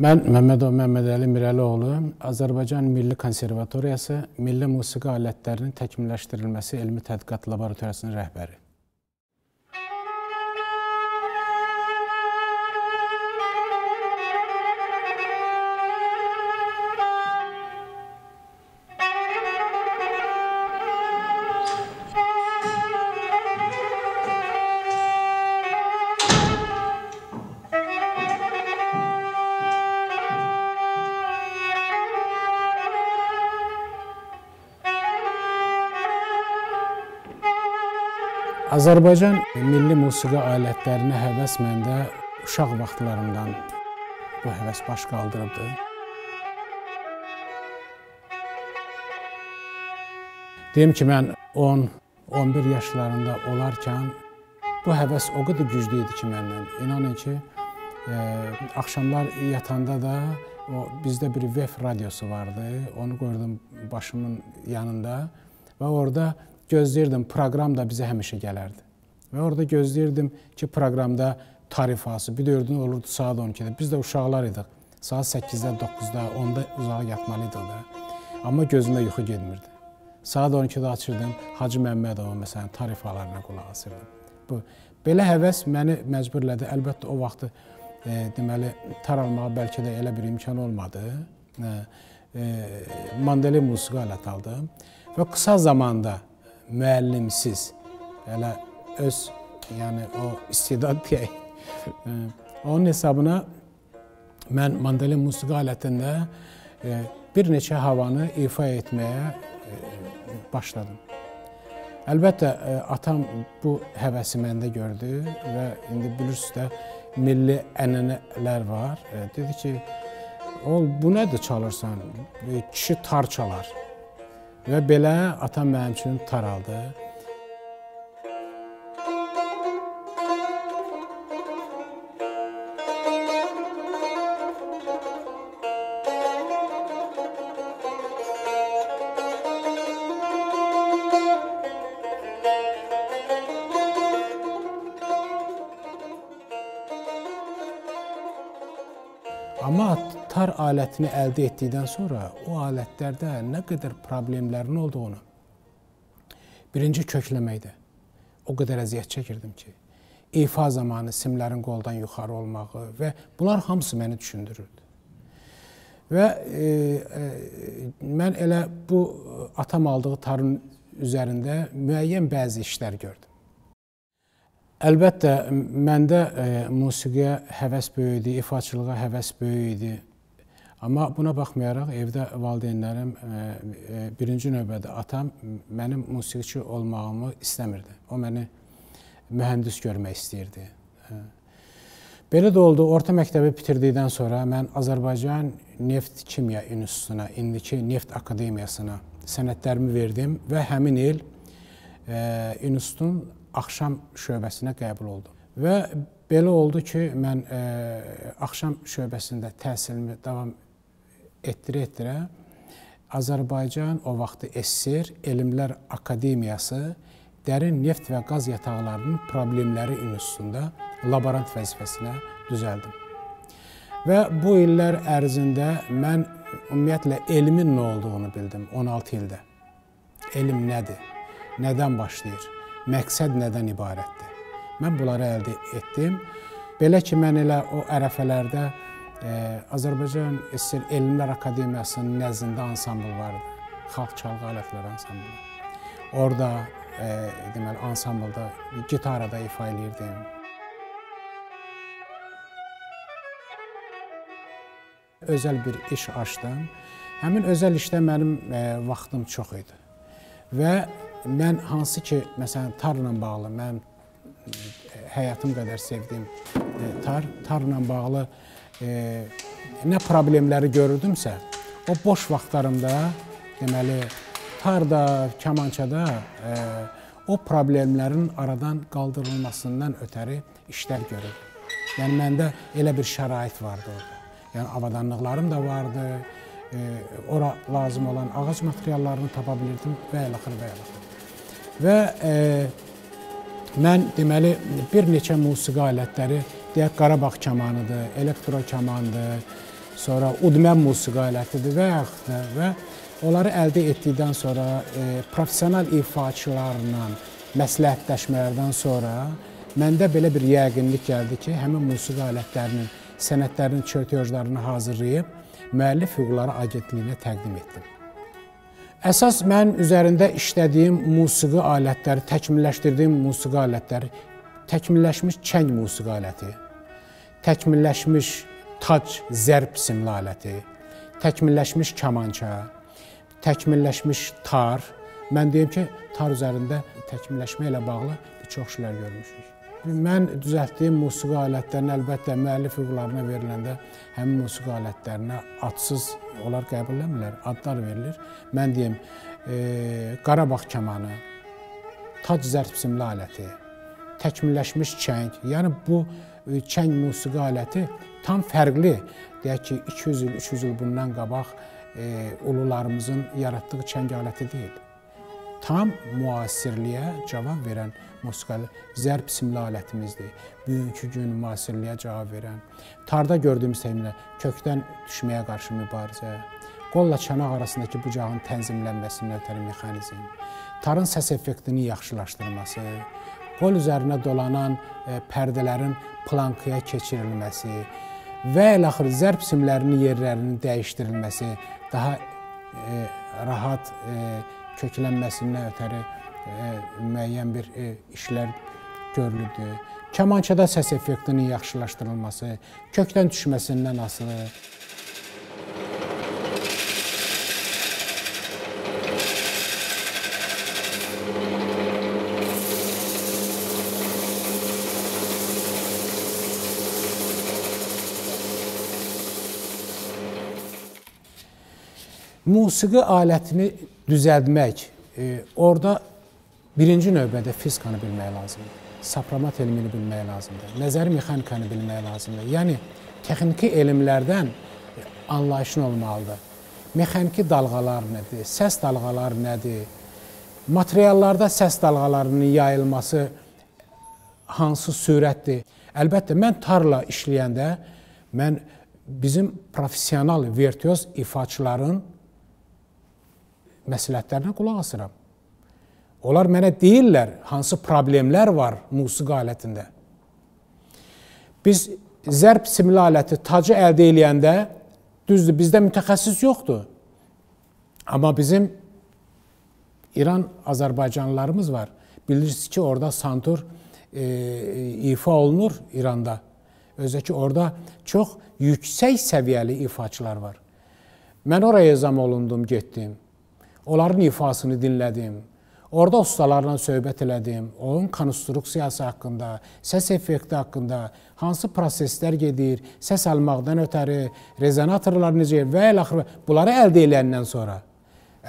Mən Məmmədov Məmmədəli Mirəlioğlu, Azərbaycan Milli Konservatoriyası Milli Musiqi Alətlərinin Təkmilləşdirilməsi Elmi Tədqiqat Laboratoriyasının rəhbəri. Azərbaycan milli musiqi alətlərinə həvəs məndə uşaq vaxtlarımdan bu həvəs baş qaldırıbdı. Deyim ki, mən 10-11 yaşlarında olarkən bu həvəs o qədər güclü idi ki məndən. İnanın ki, axşamlar yatanda da bizdə bir VEF radiosu vardı. Onu qoydum başımın yanında və orada gözləyirdim, proqram da bizə həmişə gələrdi. Və orada gözləyirdim ki, proqramda tarifası, bir dördün olurdu saat 12-də. Biz də uşaqlar idik. Saat 8-də, 9-da, 10-da uzağa yatmalı idik da. Amma gözümə yuxu getmirdi. Saat 12-də açırdım, Hacı Məmmədova məsələn tarifalarına qulaq asırdım. Bu, belə həvəs məni məcbur elədi. Əlbəttə o vaxtı deməli, tar almağa bəlkə də elə bir imkan olmadı. Mandolin musiqi aləti aldım və qısa zamanda müəllimsiz, elə öz, yəni o istedad deyək, onun hesabına mən mandolin musiqi alətində bir neçə havanı ifa etməyə başladım. Əlbəttə, atam bu həvəsi məndə gördü və indi bilirsiniz də milli ənənələr var. Dedi ki, oğul, bu nədir çalırsan? Kişi tar çalar. Və belə atam mənim üçün tar aldı. Amma tar alətini əldə etdikdən sonra o alətlərdə nə qədər problemlərin olduğunu birinci kökləməkdə o qədər əziyyət çəkirdim ki, ifa zamanı simlərin qoldan yuxarı olmağı və bunlar hamısı məni düşündürürdü. Və mən elə bu atam aldığı tarın üzərində müəyyən bəzi işlər gördüm. Əlbəttə, məndə musiqiyə həvəs böyük idi, ifaçılığa həvəs böyük idi. Amma buna baxmayaraq evdə valideynlərim, birinci növbədə atam mənim musiqiçi olmağımı istəmirdi. O məni mühəndis görmək istəyirdi. Belə də oldu, orta məktəbi bitirdikdən sonra mən Azərbaycan Neft Kimya İnstitutuna, indiki Neft Akademiyasına sənədlərimi verdim və həmin il institutun axşam şöbəsinə qəbul oldum. Və belə oldu ki, mən axşam şöbəsində təhsilimi davam etdirə-etdirə Azərbaycan o vaxtı SSR Elmlər Akademiyası Dərin Neft və Qaz Yataqlarının Problemləri İnstitutunda laborant vəzifəsinə düzəldim. Və bu illər ərzində mən ümumiyyətlə elmin nə olduğunu bildim 16 ildə. Elm nədir? Nədən başlayır? Məqsəd nədən ibarətdir? Mən bunları əldə etdim. Belə ki, mən elə o ərəfələrdə Azərbaycan SSR Elmlər Akademiyasının nəzdində ansambl vardı. Xalq çalğı alətləri ansamblı. Orada, deməli, ansamblda gitarada ifa eləyirdim. Özəl bir iş açdım. Həmin özəl işdə mənim vaxtım çox idi. Və mən hansı ki, məsələn, tarla bağlı, mənim həyatım qədər sevdiyim tarla bağlı nə problemləri görürdümsə, o boş vaxtlarımda, deməli, tarda, kamançada o problemlərin aradan qaldırılmasından ötəri işlər görürdüm. Yəni, məndə elə bir şərait vardı orada. Yəni, avadanlıqlarım da vardı, ora lazım olan ağac materiallarını tapa bilirdim və elaxır, və elaxır. Və mən, deməli, bir neçə musiqi alətləri, deyək, Qarabağ kamanıdır, elektro kamanıdır, sonra udmə musiqi alətidir və yaxud da və onları əldə etdikdən sonra professional ifaçılarla məsləhətləşmələrdən sonra məndə belə bir yəqinlik gəldi ki, həmin musiqi alətlərinin sənədlərinin çertejlarını hazırlayıb Müəllif Hüquqları Agentliyinə təqdim etdim. Əsas mən üzərində işlədiyim musiqi alətləri, təkmilləşdirdiyim musiqi alətləri, təkmilləşmiş çəng musiqi aləti, təkmilləşmiş tac zərb simli aləti, təkmilləşmiş kamança, təkmilləşmiş tar. Mən deyim ki, tar üzərində təkmilləşmə ilə bağlı bir çox işlər görmüşük. Mən düzəltdiyim musiqi alətlərini əlbəttə müəllif hüquqlarına veriləndə həmin musiqi alətlərinə adsız onlar qəbul eləmirlər, adlar verilir. Mən deyim, Qarabağ kamanı, tac zərb simli aləti, təkmilləşmiş çəng, yəni bu çəng musiqi aləti tam fərqli, deyək ki, 200 il, 300 il bundan qabaq ulularımızın yaratdığı çəng aləti deyil. Tam müasirliyə cavab verən musiqi zərb simli alətimizdir. Bugünkü gün müasirliyə cavab verən. Tarda gördüyümüz təkmillə kökdən düşməyə qarşı mübarizə, qolla çanaq arasındakı bucağın tənzimlənməsindən ötəri mexanizm, tarın səs effektinin yaxşılaşdırılması, qol üzərinə dolanan pərdələrin plankaya keçirilməsi və elaxır zərb simlərinin yerlərinin dəyişdirilməsi, daha rahat köklənməsindən ötəri müəyyən bir işlər görülürdü. Kamançada səs effektinin yaxşılaşdırılması, kökdən düşməsindən asılı. Musiqi alətini düzəltmək, orada birinci növbədə fizikanı bilmək lazımdır, sapramat elmini bilmək lazımdır, nəzəri mexanikanı bilmək lazımdır. Yəni, texniki elmlərdən anlayışın olmalıdır. Mexaniki dalğalar nədir, səs dalğaları nədir, materiallarda səs dalğalarının yayılması hansı sürətdir. Əlbəttə, mən tarla işləyəndə, mən bizim professional virtuoz ifaçıların məsləhətlərinə qulaq asıram. Onlar mənə deyirlər hansı problemlər var musiqi alətində. Biz zərb simli aləti, tacı əldə eləyəndə, düzdür, bizdə mütəxəssis yoxdur. Amma bizim İran Azərbaycanlılarımız var. Bilirsiniz ki, orada santur ifa olunur İranda. Özü ki, orada çox yüksək səviyyəli ifaçılar var. Mən oraya ezam olundum, getdim. Onların ifasını dinlədim. Orada ustalarla söhbət elədim. Onun konstruksiyası haqqında, səs effekti haqqında, hansı proseslər gedir, səs almaqdan ötəri, rezonatorlar necə və elaxır. Bunları əldə eləyəndən sonra,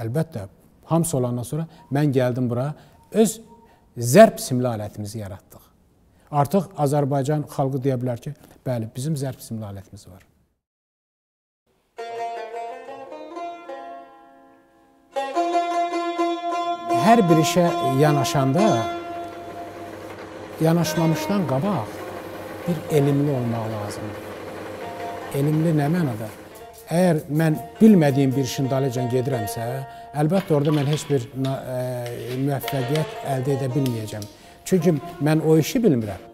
əlbəttə, hamısı olandan sonra mən gəldim bura, öz zərb simli alətimizi yaratdıq. Artıq Azərbaycan xalqı deyə bilər ki, bəli, bizim zərb simli alətimiz var. Hər bir işə yanaşanda, yanaşmamışdan qabaq bir elmli olmaq lazımdır. Elmli nə mənada? Əgər mən bilmədiyim bir işin dalıcan gedirəmsə, əlbəttə orada mən heç bir müvəffəqiyyət əldə edə bilməyəcəm. Çünki mən o işi bilmirəm.